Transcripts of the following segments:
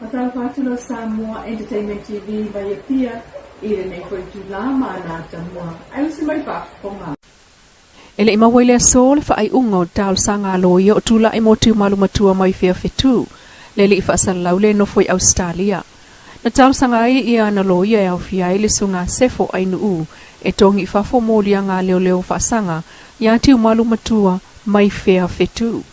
Faatalofa atu la Samoa Entertainment TV mai Apia i lenei foi itula ma ana atamua. Ae usi mai faafofoga. E le i maua i le aso le faaiuga o le talosaga a loia o tulai mo Tiumalu Matua mai Fea Fetu, le alii faasalalau le nofo i Ausetalia. Na talosaga ai ia ana loia e aofia ai le Susuga Sefo Ainuu e togi i fafo moliaga a leoleo faasaga iā Tiumalu Matua mai Fea Fetu.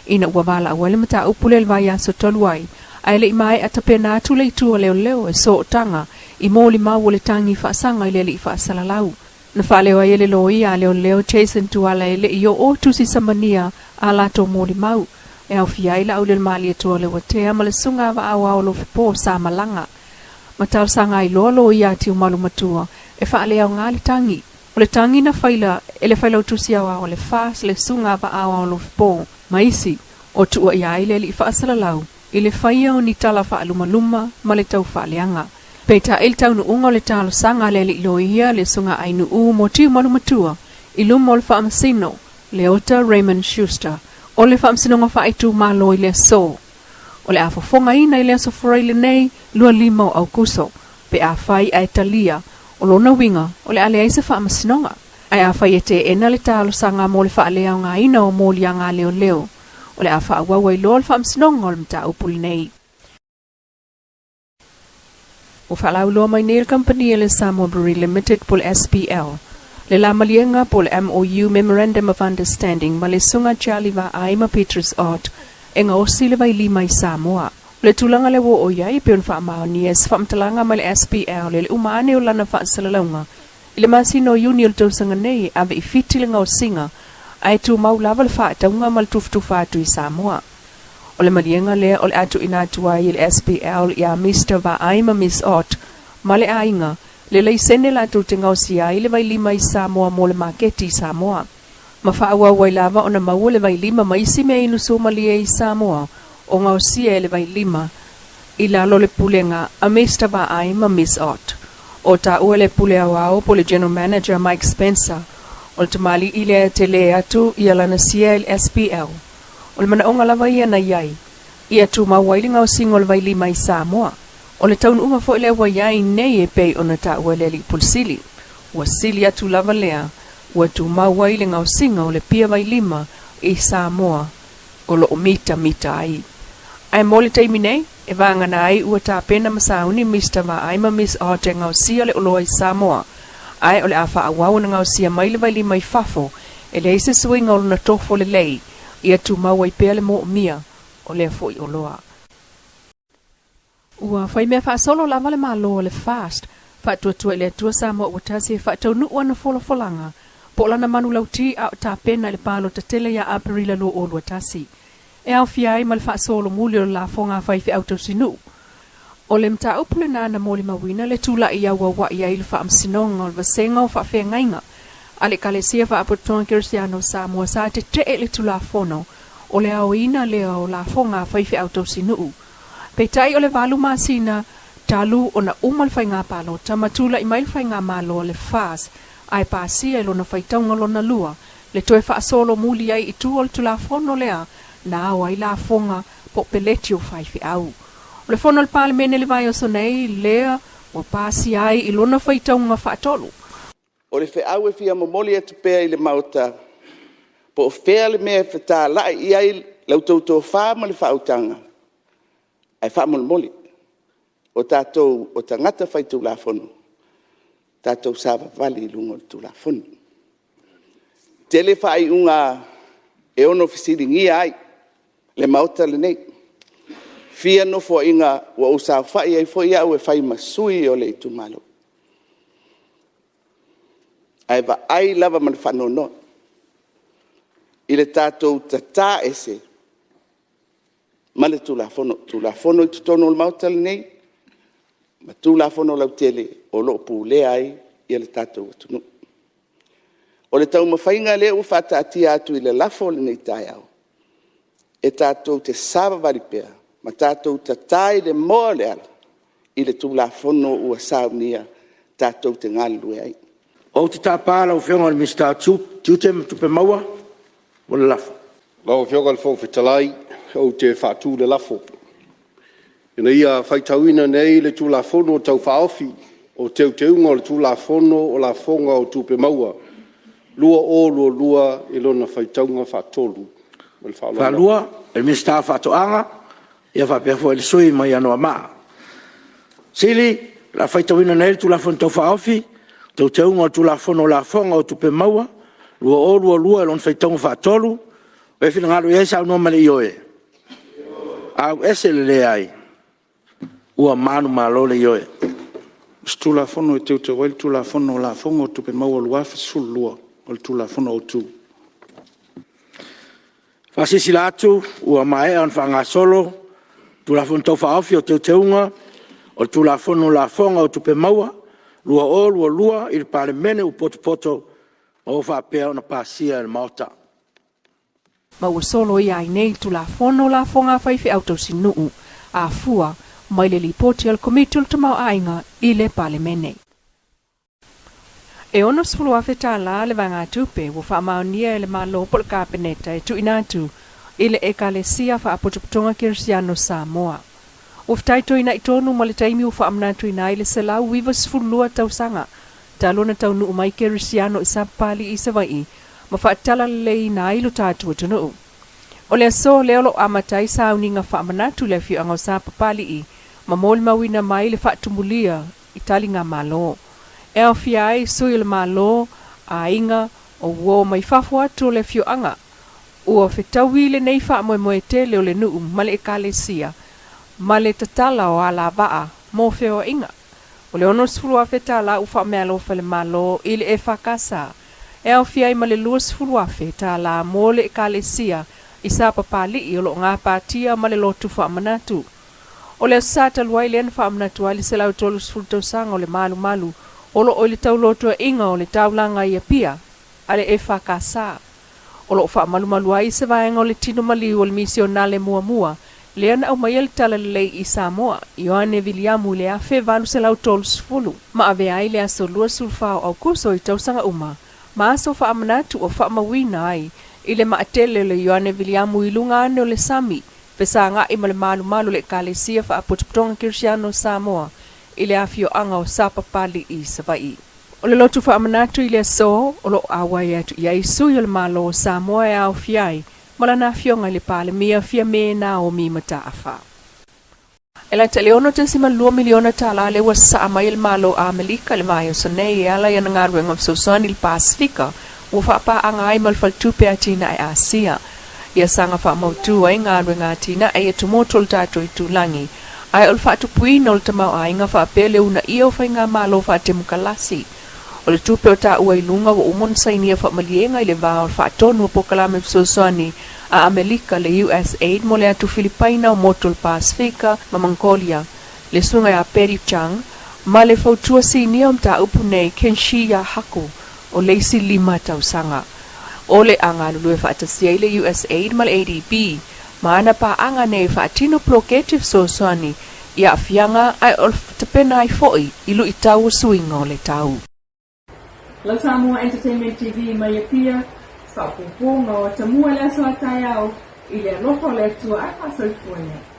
Ina ua valaau ai le mataupu lea i le vaiaso talu ai, ae le i maea tapena atu le itu a leoleo e sootaga i molimau o le tagi faasaga i le alii faasalalau. Na faaleo ai e le loia a leoleo Jason Tuala e le i oo tusi samania a latou molimau, e aofia ai Laaulialemalietoa Leuatea ma le Susuga Vaaoao Lofipo sa malaga. Ma talosaga ai loa loia a Tiumalu Matua e faaleaoga le tagi. O le tagi na faila e le Failautusi Aoao o le FAS le Susuga Vaaoao Lofipo ma isi, o tuuaia ai le alii faasalalau i le faia o ni tala faalumaluma ma le taufaaleaga. Peitai le taunuuga o le talosaga a le alii loia le Susuga Ainuu mo Tiumalu Matua i luma o le Faamasino Leota Raymond Schuster o le Faamasinoga Faaitumalo i le aso o le a fofogaina i le aso Faraile lenei 25 o Aukuso pe afai ae talia o lona uiga o le a leai se faamasinoga ae afai e teena le talosaga mo le faaleaogaina o moliaga a leoleo o le a faaauau ai loa le faamasinoga o le mataupu lenei. Ua faalauiloa mai nei le kamupani a le Samoa Brewery Limited po o le SBL le la maliega po o le MOU Memorandum of Understanding ma le Susuga Charlie Vaai ma Petrus Ott e gaosi le vailima i Samoa. O le tulaga lea ua oo i ai e pei ona faamaonia e se faamatalaga mai le SBL i le uma ane o lana faasalalauga i le masina o Iuni o le tausaga nei e ave i Fiti le gaosiga ae tumau lava le faatauga ma le tufatufa atu i Samoa. O le maliega lea o le a tuuina atu ai i le SBL iā Mister Vaai ma Miss Ott ma le aiga, le laisene latou te gaosia ai le vailima i Samoa mo le maketi i Samoa. Ma faaauau ai lava ona maua le vailima ma isi mea inu suamalie i Samoa o gaosia e le vailima i lalo o le pulega a Mister Vaai ma Miss Ott. O taua le pule aoao po o le General Manager Mike Spencer, o le tamalii lea e tele atu ia lana sia i le SBL. O le manaoga lava ia na i ai, ia tumau ai le gaosiga o le vailima i Samoa. O le taunuuga foi lea ua i ai nei e pei ona taua e le Alii Pule Sili. Ua sili atu lava lea ua tumau ai le gaosiga o le pia vailima i Samoa o lo o mitamita ai. Ae mo le taimi nei, e vagana ai ua tapena ma sauni Mister Vaai ma Miss Ott e gaosia le oloa i Samoa, ae o le a faaauau ona gaosia mai le vailima i fafo e leai se suiga o lona tofo lelei, ia tumau ai pea le moomia o lea foi oloa. Ua fai mea faasolo lava le Malo o le FAST, Faatuatua i le Atua Samoa ua tasi e faataunuu ana folafolaga, po o lana manulauti a o tapena i le palota tele ia Aperila 2021. E aofia ai ma le faasolo muli o le lafoga a faifeau tausinuu. O le mataupu lena na molimauina le tulai auauai ai le Faamasinoga o le Vasega o Faafeagaiga a le Ekalesia Faapotopotoga Kerisiano o Samoa sa tetee i le Tulafono o le aoina lea o lafoga a faifeau tausinuu. Peitai o le 8 masina talu ona uma le faiga palota ma tulai mai le faigamalo a le FAS ae pasia i lona faitauga lona lua le toe faasolo muli ai i tua o le Tulafono lea na ao ai lafoga po o peleti o faifeau. O le fono a le Palemene i le vaiaso nei lea ua pasia ai i lona faitauga faatolu. O le feau e fia momoli atu pea i le Maota, po o fea le mea e fetalai i ai la outou tofa ma le faautaga, ae faamolemole, o tatou o tagata faitulafono, tatou savavali i luga o le Tulafono. E tele faaiuga e ono fesiligia ai le Maota lenei. E fia nofoaiga ua ou saofai ai foi au e fai ma sui o le itumalo, ae vaai lava ma le faanoanoa i le tatou tata ese ma le Tulafono. O Tulafono i totonu o le Maota lenei, ma Tulafono lautele o lo o pulea ai le tatou atunuu. O le taumafaiga lea ua faataatia atu i le lafo i lenei taeao, e tatou te savavali pea ma tatou tata i le moa o le ala i le Tulafono ua saunia tatou te galulue ai. Ou te tapa lau Afioga i le Minisita o Tiute ma Tupe Maua mo le lafo. Lau Afioga i le Fofoga Fetalai, ou te faatu le lafo, Ina ia faitauina nei le Tulafono Tau Faaofi o Teuteuga o le Tulafono o Lafoga o Tupe Maua 2022 i lona faitauga faatolu. Ma le faaaloalo lava. O le a faitauina nei le Tulafono Tau Faaofi o Teuteuga o le Tulafono o Lafoga o Tupe Maua 2022 i lona faitauga faatolu. O le a finagalo i ai saunoa ma le ioe? Ioe. Leai. Ua manumalo le Ioe. O se Tulafono e Teuteu ai le Tulafono o Lafoga o Tupe Maua 2012, o le Tulafono Autu. E faasilasila atu ua maea ona faagasolo Tulafono Tau Faaofi o Teuteuga o le Tulafono o Lafoga o Tupe Maua 2022 i le Palemene ua potopoto ma ua faapea ona pasia e le Maota. Ma ua soloia ai nei Tulafono o Lafoga a Faifeau Tausinuu, afua mai le Lipoti a le Komiti o le Tamaoaiga i le Palemene. E $60,000 le vaegatupe ua faamaonia e le Malo po o le Kapeneta e tuuina atu i le Ekalesia Faapotopotoga Kerisiano Samoa. Ua fitaituina i tonu ma le taimi ua faamanatuina ai le 192 tausaga talu ona taunuu mai Kerisiano i Sapapalii i Savaii ma faatalaleleina ai lo tatou atunuu. O le aso lea o lo o amata ai sauniga faamanatu i le afioaga o Sapapalii ma molimauina mai le faatumulia i taligamalo. E aofia ai sui o le Malo, aiga, o uo mai fafo atu o le afioaga. Ua fetaui lenei faamoemoe tele o le nuu ma le ekalesia ma le tatala o alavaa mo feoaiga. O le $60,000 ua faameaalofa e le Malo i le EFKS, e aofia ai ma le $20,000 mo le Ekalesia i Sapapalii o lo o gapatia ma le lotu faamanatu. O le Aso Sa talu ai lea na faamanatu ai le 130 tausaga o le malumalu o lo o i le taulotoeaiga o le taulaga i Apia a le EFKS. O lo o faamalumalu ai se vaega o le tino maliu o le misionale muamua lea na aumaia le Talalelei i Samoa, Ioane Viliamu i le 1830, ma avea ai le aso 24 o Aokuso i tausaga uma ma aso faamanatu ua faamauina ai i le maatele o le Ioane Viliamu i luga ane o le sami, fesagai ma le malumalu o le Ekalesia Faapotopotoga Kerisiano o Samoa i le afioaga o Sapapalii i Savaii. O le lotu faamanatu i le aso o lo o auai atu i ai sui o le Malo o Samoa e aofia ai ma lana afioga i le Palemia Fiame Naomi Mataafa. E lata i le $6.2 miliona tala lea ua sasaa mai e le Malo o Amelika i le vaiaso nei e ala i ana galuega fesoasoani i le Pasefika ua faapaaga ai ma le Faletupe Atinae Asia. Ia saga faamautu ai galuega atinae i atumotu o le tatou itulagi, ae o le faatupuina o le tamaoaiga faapea le uunaia o faigamalo faatemokalasi. O le tupe o taua i luga ua uma ona sainia faamalieina i le va o le faatonu o polokalame fesoasoani a Amelika le USAID mo le atu Filipaina o motu o le Pasefika ma Mongolia, le susuga ia Perry Chang, ma le fautua sinia o mataupu nei Kenshi Yahaku o le isi 5 tausaga. O le a galulue faatasi ai le USAID ma le ADB ma ana paaga nei e faatino poloketi fesoasoani i aafiaga ae o le tapena ai foi i luitau o suiga o le tau. Lau Samoa Entertainment TV mai Apia, faaopoopoga o atamua i le aso a taeao i le alofa o le Atua ae faasoifua ia.